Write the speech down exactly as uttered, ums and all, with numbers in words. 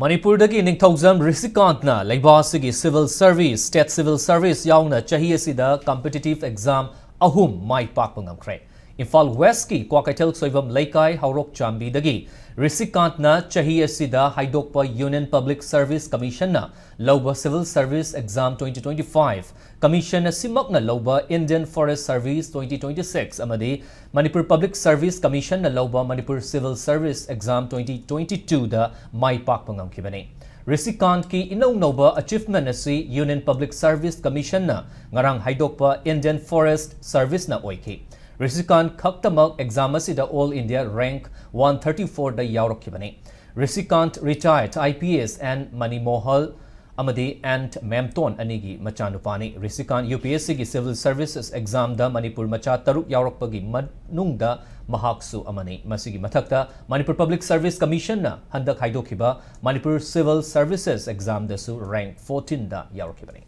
ꯃꯅꯤꯄꯨꯔꯗꯒꯤ ꯅꯤꯡꯊꯧꯖꯝ ꯔꯤꯁꯤꯀꯥꯟꯠꯅ ꯂꯩꯕꯥꯛ ꯑꯁꯤꯒꯤ civil service, state civil service ꯌꯥꯎꯅ ꯆꯍꯤ ꯑꯁꯤꯗ competitive exam ꯑꯍꯨꯝ ꯃꯥꯏ ꯄꯥꯛꯄ ꯉꯝꯈ꯭ꯔꯦ꯫ ꯏꯝꯐꯥꯜ ꯋꯦꯁꯀꯤ ꯀ꯭ꯋꯥꯀꯩꯊꯦꯜ ꯁꯣꯏꯕꯝ ꯂꯩꯀꯥꯏ ꯍꯥꯎꯔꯣꯛ ꯆꯥꯝꯕꯤꯗꯒꯤ ꯔꯤꯁꯤꯀꯥꯟꯠꯅ ꯆꯍꯤ ꯑꯁꯤꯗ ꯍꯥꯏꯗꯣꯛꯄ Union Public Service Commissionꯅ ꯂꯧꯕ civil service exam twenty twenty-five, commission ꯑꯁꯤꯃꯛꯅ ꯂꯧꯕ Indian Forest Service twenty twenty-six ꯑꯃꯗꯤ Manipur Public Service Commissionꯅ ꯂꯧꯕ Manipur Civil Service Exam twenty twenty-twoꯗ ꯃꯥꯏ ꯄꯥꯛꯄ ꯉꯝꯈꯤꯕꯅꯤ꯫ ꯔꯤꯁꯤꯀꯥꯟꯠꯀꯤ ꯏꯅꯧ ꯅꯧꯕ achievement ꯑꯁꯤ Union Public Service Commissionꯅ ꯉꯔꯥꯡ ꯍꯥꯏꯗꯣꯛꯄ Indian Forest Serviceꯅ ꯑꯣꯏꯈꯤ꯫ ꯔꯤꯁꯤꯀꯥꯟꯠ ꯈꯛꯇꯃꯛ exam ꯑꯁꯤꯗ All India Rank one thirty-fourꯗ ꯌꯥꯎꯔꯛꯈꯤꯕꯅꯤ꯫ ꯔꯤꯁꯤꯀꯥꯟꯠ retired IPS N ꯃꯅꯤꯃꯣꯍꯜ ꯑꯃꯗꯤ N ꯃꯦꯝꯇꯣꯟ ꯑꯅꯤꯒꯤ ꯃꯆꯥꯅꯨꯄꯥꯅꯤ꯫ ꯔꯤꯁꯤꯀꯥꯟꯠ UPSCꯒꯤ civil services examꯗ ꯃꯅꯤꯄꯨꯔ ꯃꯆꯥ ꯇꯔꯨꯛ ꯌꯥꯎꯔꯛꯄꯒꯤ ꯃꯅꯨꯡꯗ ꯃꯍꯥꯛꯁꯨ ꯑꯃꯅꯤ꯫ ꯃꯁꯤꯒꯤ ꯃꯊꯛꯇ Manipur Public Service Commissionꯅ ꯍꯟꯗꯛ ꯍꯥꯏꯗꯣꯛꯈꯤꯕ Manipur Civil Services Examꯗꯁꯨ rank fourteenꯗ ꯌꯥꯎꯔꯛꯈꯤꯕꯅꯤ꯫